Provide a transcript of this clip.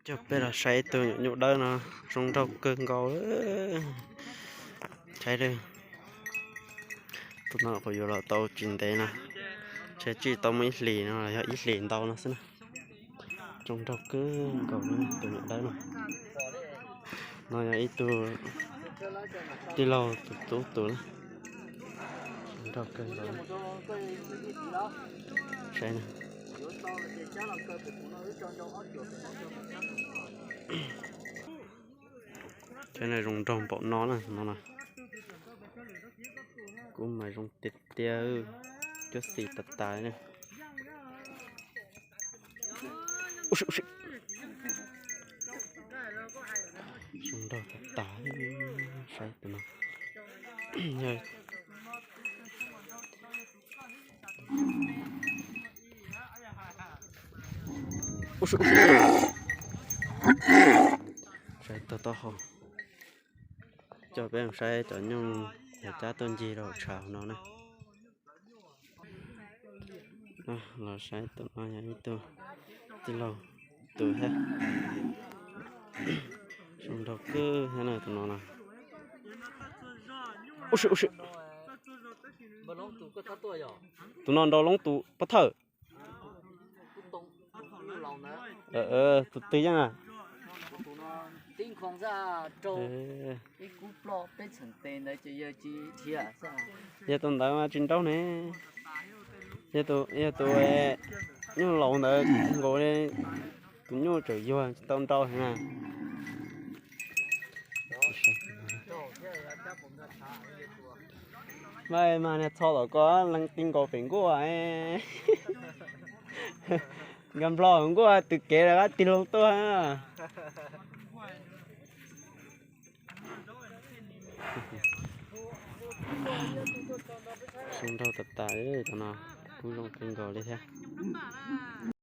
Coj peb los saib tus nyuam nyuj dawb no, zoo nraug kawg nkaus. Saib, tus no kuv yuav los tau tsis ntev no, ntshe tsis tau muaj ib hlis no los yog ib hlis ntau no xwb na. Zoo nraug kawg nkaus tus nyuam dawb no. No yog ib tug tij laug tus tub tus na. Zoo nraug kawg nkaus. Saib na. Saib na, zoo nraug npaum no na, no na. Kub mas zoo tiag tiag, cuab xis tas tas na. Zoo nraug tas tas, saib tus no. Saib tau taub hau. Coj peb saib cov nyuj cab tuaj ncig rau tshav no na. Los saib tus no yog ib tug tij laug tus thiab. Zoo nraug kawg thiab na tus no na. Tus no nraug loob tus pov thawj. Tus twg yeej na? Yog tus ntawd mas tsis nraug ne. Yog tus nyuj laus ntawd nkaus li, tus nyuj tseem yuag tsis tau nraug heev na. Mas niag txho tom ko leej twg nkaus pem nkuaj, nkag nplho nkuaj tws kev lawm tig loo tuaj. Zoo nraug tas tas li tus no, kub zoo kawg nkaus li thiab.